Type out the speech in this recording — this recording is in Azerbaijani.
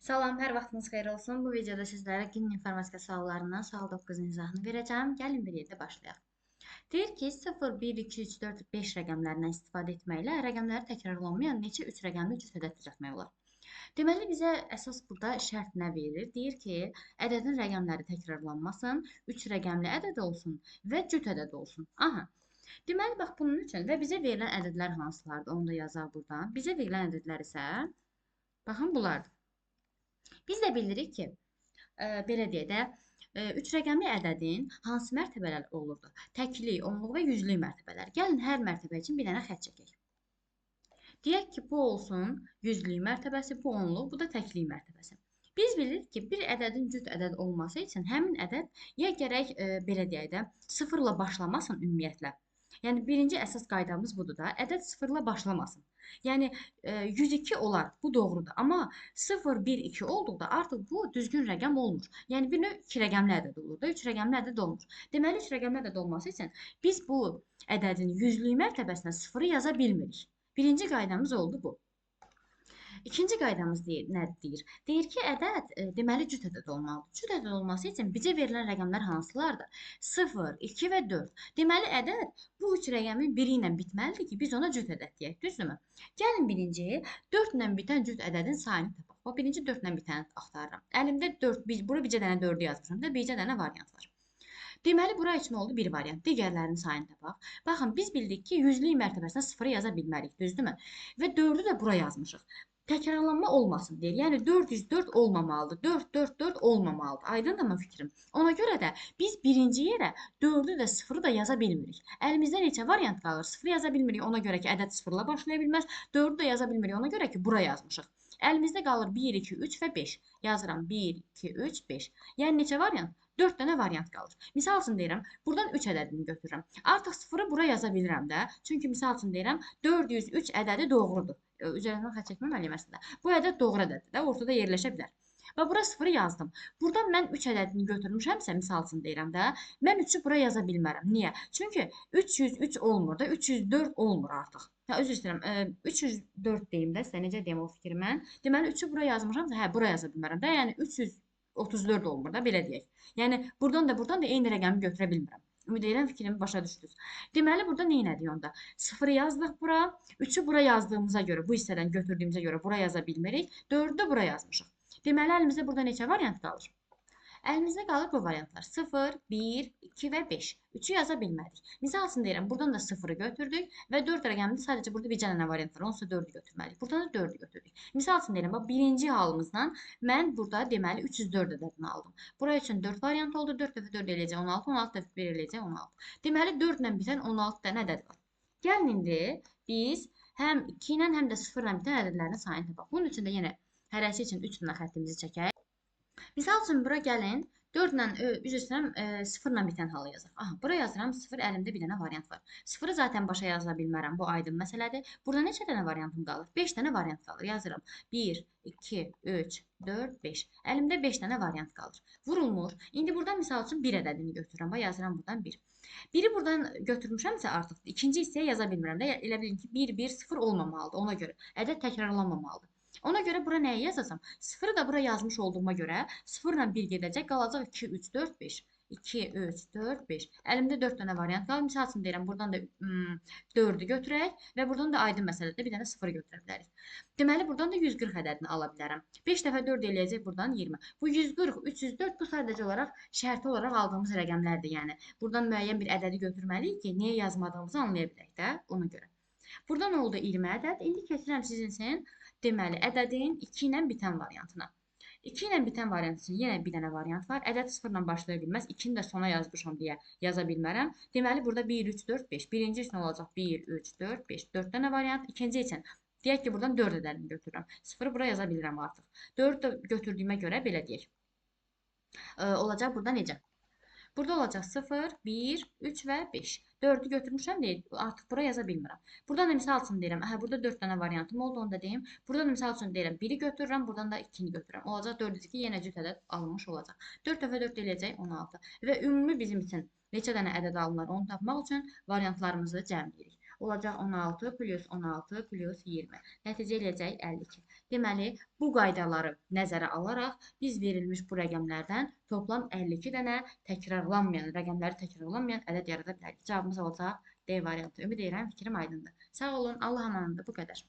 Salam, hər vaxtınız xeyir olsun. Bu videoda sizlərə günün informatika suallarından sual 9-un izahını verəcəm. Gəlin bir yerdə başlayaq. Deyir ki, 0, 1, 2, 3, 4, 5 rəqəmlərindən istifadə etməklə rəqəmləri təkrarlanmayan neçə 3 rəqəmli cüt ədəd düzəltmək olar. Deməli, bizə əsas burada şərt nə verir? Deyir ki, ədədin rəqəmləri təkrarlanmasın, 3 rəqəmli ədəd olsun və cüt ədəd olsun. Aha. Deməli, bax bunun üçün və bizə verilən ədədlər hansılardır? Onu da yazaq buradan. Bizə verilən ədədlər isə, baxın, bunlardır. Biz də bilirik ki, belə deyək də, 3 rəqəmli ədədin hansı mərtəbələr olurdu? Təklik, onluq və yüzlük mərtəbələr. Gəlin, hər mərtəbə üçün bir dənə xətt çəkək. Deyək ki, bu olsun yüzlük mərtəbəsi, bu onluq, bu da təklik mərtəbəsi. Biz bilirik ki, bir ədədin cüt ədəd olması üçün həmin ədəd ya gərək, belə deyək də, sıfırla başlamasın ümumiyyətlə. Yəni, birinci əsas qaydamız budur da, ədəd sıfırla başlamasın. Yəni, 102 olar, bu doğrudur. Amma 0, 1, 2 olduqda artıq bu düzgün rəqəm olmur. Yəni, bir növ 2 rəqəmli ədəd olur da, 3 rəqəmli ədəd olmur. Deməli, 3 rəqəmli ədəd olması üçün biz bu ədədin yüzlük mərtəbəsinə sıfırı yaza bilmirik. Birinci qaydamız oldu bu. İkinci qaydamız deyir, nə deyir? Deyir ki, ədəd deməli cüt ədəd olmalıdır. Cüt ədəd olması üçün bizə verilən rəqəmlər hansılardır? 0, 2 və 4. Deməli, ədəd bu üç rəqəmin biri ilə bitməlidir ki, biz ona cüt ədəd deyək, düzdürmü? Gəlin birinci 4 ilə bitən cüt ədədin sayını tapaq. Bax, birinci 4 ilə bitəni axtarıram. Əlimdə 4, bura bircə dənə 4-ü yazmışam da, bircə dənə variant var. Deməli, bura üçün oldu bir variant. Digərlərinin sayını tapaq. Baxın, biz bildik ki, yüzlük mərtəbəsinə 0-ı yaza bilmərik, düzdürmü? Və 4-ü də bura yazmışıq. Təkrarlanma olmasın deyir. Yəni 404 olmamalıdır. 4, 4, 4 olmamalıdır. Aydındırmı fikrim? Ona görə də biz birinci yerə 4-ü də 0-ı da yaza bilmirik. Əlimizdə neçə variant qalır? 0-ı yaza bilmirik ona görə ki, ədəd 0-la başlaya bilməz. 4-ü də yaza bilmirik ona görə ki, bura yazmışıq. Əlimizdə qalır 1, 2, 3 və 5. Yazıram 1, 2, 3, 5. Yəni neçə variant? 4 dənə variant qalır. Misal üçün deyirəm, buradan 3 ədədini götürürəm. Artıq 0-ı bura yaza bilirəm də. Çünki misal üçün deyirəm, 403 ədədi doğrudur. Üzərindən xətt çəkməməliyəm əslində. Bu ədəd doğru ədəddir də, ortada yerləşə bilər. Və bura 0-ı yazdım. Buradan mən 3 ədədini götürmüşəmsə, misal üçün deyirəm də, mən 3-ü bura yaza bilmərəm. Niyə? Çünki 303 olmur da, 304 olmur artıq. Ya, üzr istəyirəm, 304 deyim də, sizə necə deyim o fikri mən. Deməli, 3-ü bura yazmışamsa, hə, bura yaza bilmərəm də, yəni 334 olmur da, belə deyək. Yəni, buradan da, buradan da eyni rəqəmi götürə bilmirəm. Ümid edirəm, fikrimi başa düşdünüz. Deməli, burada nə elədik onda? 0-ı yazdıq bura, 3-ü bura yazdığımıza görə, bu hissədən götürdüyümüzə görə bura yaza bilmirik. 4-ü də bura yazmışıq. Deməli, əlimizdə burada neçə variant qalır? Əlimizdə qalır bu variantlar. 0, 1, 2 və 5. 3-ü yaza bilmədik. Misal üçün deyirəm, buradan da 0-ı götürdük və 4 rəqəmli sadəcə burada bir dənə variant var. Onsuz da 4-ü götürməliyik. Buradan da 4-ü götürdük. Misal üçün deyirəm, bax, birinci halımızdan mən burada deməli 304 ədədini aldım. Bura üçün 4 variant oldu. 4 dəfə 4 eləyəcək 16, 16 dəfə 1 eləyəcək 16. Deməli, 4 ilə bitən 16 dənə ədəd var. Gəlin indi biz həm 2 ilə, həm də 0 ilə bitən ədədlərin sayını tapaq. Bunun üçün də yenə hərəsi üçün 3 dənə xəttimizi çəkək. Misal üçün, bura gəlin, 4 ilə, üzr istəyirəm, 0 ilə bitən halı yazaq. Aha, bura yazıram, 0, əlimdə bir dənə variant var. 0-ı zaten başa yaza bilmərəm, bu aydın məsələdir. Burada neçə dənə variantım qalır? 5 dənə variant qalır. Yazıram, 1, 2, 3, 4, 5. Əlimdə 5 dənə variant qalır. Vurulmur. İndi buradan misal üçün 1 ədədini götürürəm. Bax, yazıram buradan 1. 1-i buradan götürmüşəmsə artıq ikinci hissəyə yaza bilmirəm də. Elə bilin ki, 1, 1, 0 olmamalıdır ona görə. Ədəd təkrarlanmamalıdır. Ona görə bura nəyi yazacam? 0-ı da bura yazmış olduğuma görə 0 ilə 1 gedəcək, qalacaq 2, 3, 4, 5. 2, 3, 4, 5. Əlimdə 4 dənə variant qalır. Misal üçün deyirəm, buradan da 4-ü götürək və buradan da aydın məsələdə bir dənə 0-ı götürə bilərik. Deməli, buradan da 140 ədədini ala bilərəm. 5 dəfə 4 eləyəcək buradan 20. Bu 140, 304 bu sadəcə olaraq şərti olaraq aldığımız rəqəmlərdir. Yəni, buradan müəyyən bir ədədi götürməliyik ki, niyə yazmadığımızı anlaya bilək də ona görə. Buradan oldu 20 ədəd. İndi keçirəm sizin üçün, deməli, ədədin 2 ilə bitən variantına. 2 ilə bitən variant üçün yenə bir dənə variant var. Ədəd 0 ilə başlaya bilməz. 2-ni də sona yazmışam deyə yaza bilmərəm. Deməli, burada 1, 3, 4, 5. Birinci üçün olacaq 1, 3, 4, 5. 4 dənə variant. İkinci üçün, deyək ki, buradan 4 ədədini götürürəm. 0-ı bura yaza bilirəm artıq. 4 də götürdüyümə görə belə deyək. Olacaq burada necə? Burada olacaq 0, 1, 3 və 5. 4-ü götürmüşəm deyil, artıq bura yaza bilmirəm. Buradan da misal üçün deyirəm, hə, burada 4 dənə variantım oldu, onu da deyim. Buradan da misal üçün deyirəm, 1-i götürürəm, buradan da 2-ni götürürəm. Olacaq 402, yenə cüt ədəd alınmış olacaq. 4 dəfə 4 eləyəcək 16. Və ümumi bizim üçün neçə dənə ədəd alınır, onu tapmaq üçün variantlarımızı cəmləyirik. Olacaq 16 plus 16 plus 20. Nəticə eləyəcək 52. Deməli, bu qaydaları nəzərə alaraq biz verilmiş bu rəqəmlərdən toplam 52 dənə təkrarlanmayan, rəqəmləri təkrarlanmayan ədəd yarada bilərik. Cavabımız olacaq D variantı. Ümid edirəm, fikrim aydındır. Sağ olun, Allah amanında, bu qədər.